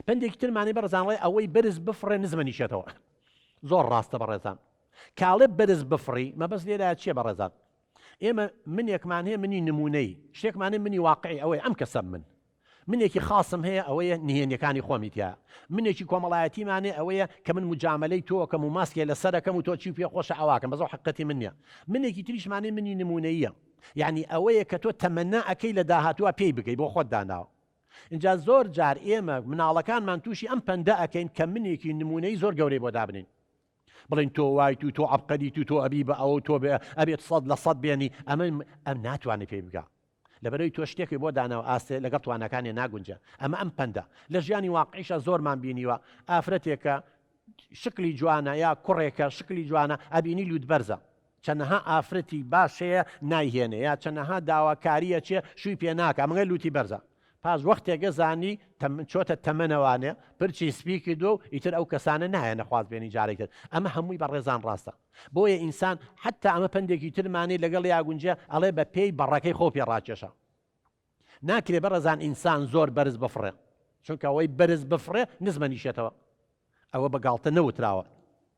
پەندێکی ترمانەی بەڕێزان ڵێ ئەوەی بەرز بفڕێ نزمە نیشێتەوە. زۆر ڕاستە بەڕێزان. کاڵێ بەرز بفڕی مەبەست لێرە چییە بەڕێزان؟ ئێمە منێکمان هەیە منی نمونەی شتێکمان هەیە منی واقعی ئەوەیە ئەم کەسەم من منێکی خاصم هەیە ئەوەیە نهێنیەکانی خۆمی تیا منێکی کۆمەڵایەتیمانێ ئەوەیە کە من مجاملەی تۆکەم و ماسکێ لەسەرەکەم و تۆ چی پێ خۆشە ئەواکەم بەزۆ حقەتی من نییە منێکی تریشمانێ منی نمونەیە یعنی ئەوەیە کە تۆ تەمەنا ئەەکەی لە داهاتووە پێی بگەی بۆ خۆت داناوە اینجا زۆر جار ئێمە مناڵەکانمان تووشی ئەم پەندە ئەەکەین کە منێکی نمونەی زۆر گەورەی بۆ دابنین بڵێن تۆ وایت و تۆ عەبقەریت و تۆ ئەبی بە ئەوە و تۆ ئەبێت 100% بێنی ئەمە ئەم ناتوانێت پێی بگا لەبەرەوەی تۆ شتێکی بۆ داناوە ئاستێ لەگەڵ توانەکانی ناگونجە ئەمە ئەم پەندە لە ژیانی واقعیشە زۆرمان بینیوە ئافرەتێکە شکلی جوانە یا کوڕێکە شکلی جوانە ئەبینی لوت بەرزە چەنەها ئافرەتی باش هەیە نایهێنێ یا چەنەها داواکاریە چێ شووی پێ ناکا مەگەر لوتی بەرزە پاش وەختێکە زانی چۆتە تەمەنەوانێ پرچی سپی کردووە و ئیتر ئەو کەسانە نایەنە خوازبێنی جارێک تر ئەمە هەمووی بە ڕێزان ڕاستە بۆیە ئینسان حتا ئەمە پەندێکی ترمانەی لەگەڵ یاگونجێ ئەڵێ بە پێی بەڕەکەی خۆ پێ ڕاکێشە ناکرێ بەڕێزان ئینسان زۆر بەرز بفڕێ چونکە ئەوەی بەرز بفڕێ نزمە نیشێتەوە ئەوە بە گاڵتە نەوتراوە.